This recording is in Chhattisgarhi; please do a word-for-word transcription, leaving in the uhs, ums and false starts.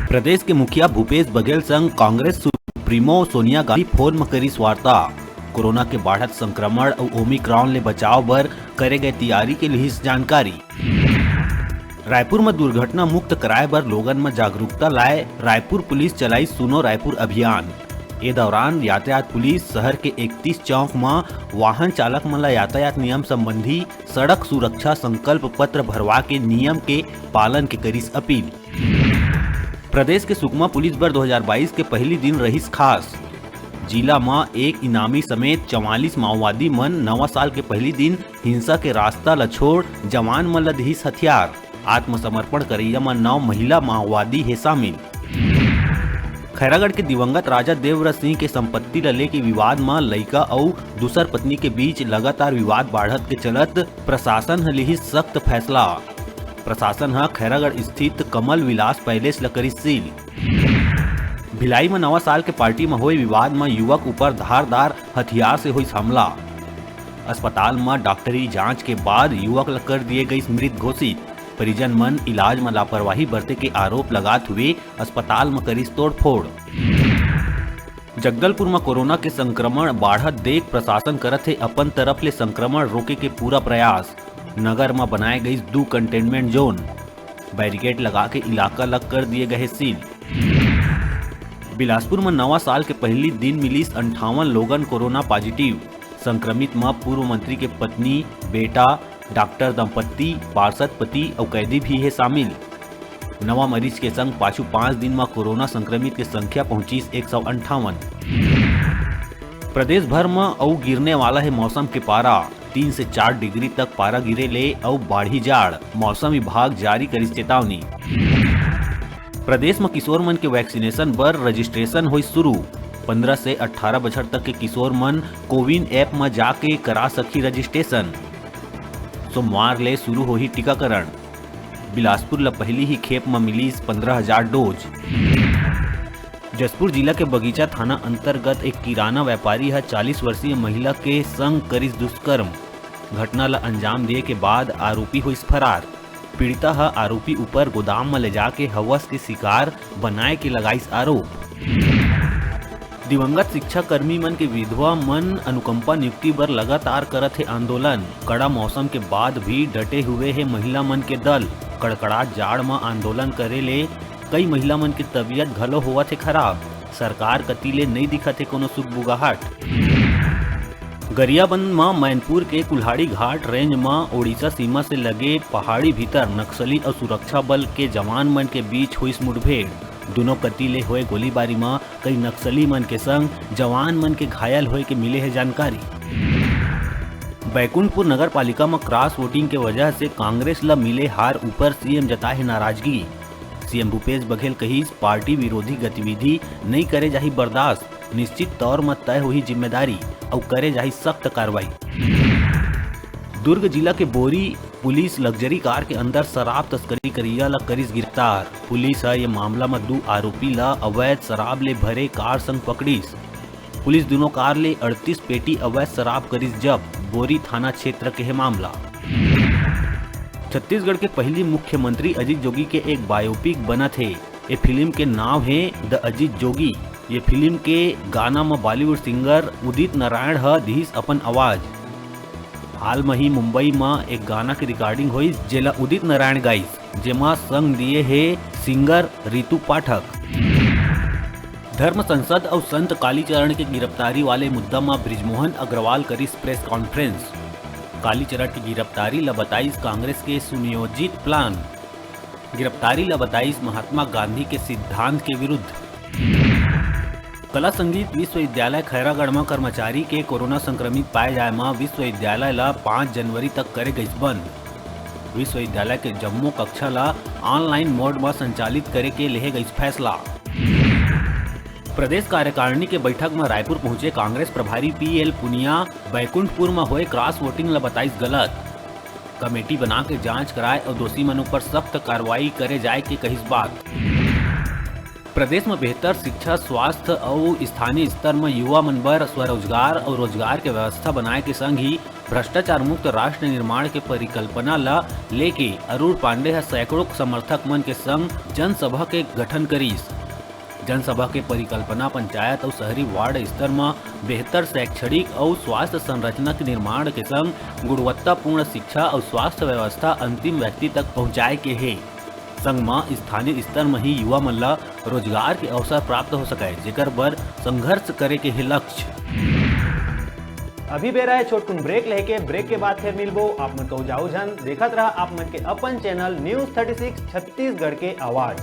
प्रदेश के मुखिया भूपेश बघेल संग कांग्रेस सुप्रीमो सोनिया गांधी फोन म करिस वार्ता। कोरोना के बाढ़त संक्रमण अउ ओमिक्रॉन ले बचाव बर करे गए तियारी के लिहिस जानकारी। रायपुर म दुर्घटना मुक्त कराए बर लोगन म जागरूकता लाए रायपुर पुलिस चलाइस सुनो रायपुर अभियान। ए दौरान यातायात पुलिस शहर के इकतीस चौक म वाहन चालक मन ल यातायात नियम संबंधी सड़क सुरक्षा संकल्प पत्र भरवा के नियम के पालन के करिस अपील। प्रदेश के सुकमा पुलिस बर दो हज़ार बाईस के पहली दिन रहिस खास। जिला म एक इनामी समेत चवालीस माओवादी मन नवा साल के पहली दिन हिंसा के रास्ता ल छोड़ जवान मन ल दिहिस हथियार। आत्मसमर्पण करइया म नौ महिला माओवादी हे शामिल। खैरागढ़ के दिवंगत राजा देवव्रत सिंह के संपत्ति ल लेके विवाद म लइका अउ दूसर पत्नी के बीच लगातार विवाद बाढ़त के चलत प्रशासन ह लिहिस सख्त फैसला। प्रशासन ह खैरागढ़ स्थित कमल विलास पैलेस ल करिस सील। भिलाई म नवा साल के पार्टी म होए विवाद म युवक ऊपर धारदार हथियार से होइस हमला। अस्पताल म डॉक्टरी जांच के बाद युवक ल कर दिए गइस मृत घोषित। परिजन मन इलाज म लापरवाही बरते के आरोप लगात हुए अस्पताल म करिस तोड़फोड़। जगदलपुर म कोरोना के संक्रमण बाढ़त देख प्रशासन करत हे अपन तरफ ले संक्रमण रोके के पूरा प्रयास। नगर म बनाए गइस दू कंटेनमेंट जोन। बैरिकेड लगा के इलाका ल कर दिए गए सील। बिलासपुर म नवा साल के पहली दिन मिलिस अंठावन लोगन कोरोना पॉजिटिव। संक्रमित म पूर्व मंत्री के पत्नी, बेटा, डॉक्टर दंपत्ति, पार्षद पति अउ कैदी भी हे शामिल। नवा मरीज के संग पाछू पाँच दिन म कोरोना संक्रमित के संख्या पहुंचिस एक सौ अंठावन। प्रदेश भर म अउ गिरने वाला हे मौसम के पारा। तीन से चार डिग्री तक पारा गिरे ले अउ बाढ़ी जाड़, मौसम विभाग जारी करिस चेतावनी। प्रदेश म किशोर मन के वैक्सीनेशन बर रजिस्ट्रेशन होइस शुरू। पन्द्रह से अठारह बछर तक के किशोर मन कोविन ऐप म जाके करा सकही रजिस्ट्रेशन। सोमवार ले शुरू होही टीकाकरण। बिलासपुर ल पहिली ही खेप म मिलिस पन्द्रह हजार डोज। जशपुर जिला के बगीचा थाना अंतर्गत एक किराना व्यापारी ह चालीस वर्षीय महिला के संग करिस दुष्कर्म। घटना ल अंजाम दिए के बाद आरोपी होइस फरार। पीड़िता ह आरोपी ऊपर गोदाम म ले जाके हवस के शिकार बनाए के लगाइस आरोप। दिवंगत शिक्षाकर्मी मन के विधवा मन अनुकंपा नियुक्ति बर लगातार करत हे आंदोलन। कड़ा मौसम के बाद भी डटे हुए हे महिला मन के दल। कड़कड़ात जाड़ म आंदोलन करे ले कई महिला मन के तबीयत घलो होवत हे खराब। सरकार कति ले नइ दिखत हे कोनो सुगबुगाहट। गरियाबंद म मैनपुर के कुल्हाड़ी घाट रेंज म ओडिशा सीमा से लगे पहाड़ी भीतर नक्सली अउ सुरक्षा बल के जवान मन के बीच होइस मुठभेड़। दुनों कति ले होए गोलीबारी म कई नक्सली मन के संग जवान मन के घायल होए के मिले हे जानकारी। बैकुंठपुर नगर पालिका म क्रॉस वोटिंग के वजह से कांग्रेस ल मिले हार ऊपर सीएम जताए हे नाराजगी। सीएम भूपेश बघेल कहिस, पार्टी विरोधी गतिविधि नइ करे जाही बर्दाश्त, निश्चित तौर म तय होही जिम्मेदारी अउ करे जाही सख्त कार्रवाई। दुर्ग जिला के बोरी पुलिस लग्जरी कार के अंदर शराब तस्करी करइया ल करिस गिरफ्तार। पुलिस ह ये मामला म दू आरोपी ल अवैध शराब ले भरे कार संग पकड़िस। पुलिस दुनों कार ले अड़तीस पेटी अवैध शराब करिस जब्त। बोरी थाना क्षेत्र के हे मामला। छत्तीसगढ़ के पहिली मुख्यमंत्री अजीत जोगी के एक बायोपिक बनत हे। ये फिल्म के नाव हे द अजीत जोगी। ये फिल्म के गाना म बॉलीवुड सिंगर उदित नारायण ह दिहिस अपन आवाज। हाल म ही मुंबई म एक गाना के रिकॉर्डिंग होइस, जेला उदित नारायण गाइस, जेमा संग दिए हे सिंगर रितु पाठक। धर्म संसद अउ संत कालीचरण के गिरफ्तारी वाले मुद्दा म बृजमोहन अग्रवाल करिस प्रेस कॉन्फ्रेंस। कालीचरण के गिरफ्तारी ल बताइस कांग्रेस के सुनियोजित प्लान। गिरफ्तारी ल बताइस महात्मा गांधी के सिद्धांत के विरुद्ध। कला संगीत विश्वविद्यालय खैरागढ़ म कर्मचारी के कोरोना संक्रमित पाए जाए म विश्वविद्यालय ल पाँच जनवरी तक करे गइस बंद। विश्वविद्यालय के जम्मो कक्षा ल ऑनलाइन मोड म संचालित करे के लेहे गइस फैसला। प्रदेश कार्यकारिणी के बैठक म रायपुर पहुंचे कांग्रेस प्रभारी पीएल पुनिया बैकुंठपुर म होए क्रॉस वोटिंग ल बताइस गलत। कमेटी बना के जांच कराए अउ दोषी मन ऊपर सख्त कार्रवाई करे जाए के कहिस बात। प्रदेश म बेहतर शिक्षा, स्वास्थ्य अउ स्थानीय स्तर म युवा मन बर स्वरोजगार अउ रोजगार के व्यवस्था बनाए के संग ही भ्रष्टाचार मुक्त राष्ट्र निर्माण के परिकल्पना ल लेके अरुण पांडे ह सैकड़ों समर्थक मन के संग जनसभा के गठन करिस। जनसभा के परिकल्पना पंचायत अउ शहरी वार्ड स्तर म बेहतर शैक्षणिक अउ स्वास्थ्य संरचना के निर्माण के संग गुणवत्तापूर्ण शिक्षा अउ स्वास्थ्य व्यवस्था अंतिम व्यक्ति तक पहुंचाए के हे। संग म स्थानीय स्तर म ही युवा मन ल रोजगार के अवसर प्राप्त हो सकय, जेकर बर संघर्ष करे के हे लक्ष्य। अभी बेरा हे छोटकुन ब्रेक लेके, ब्रेक के बाद फिर मिलबो। आप मन कहूँ जाऊ झन, देखत रहा आप मन के अपन channel news thirty six Chhattisgarh के आवाज़।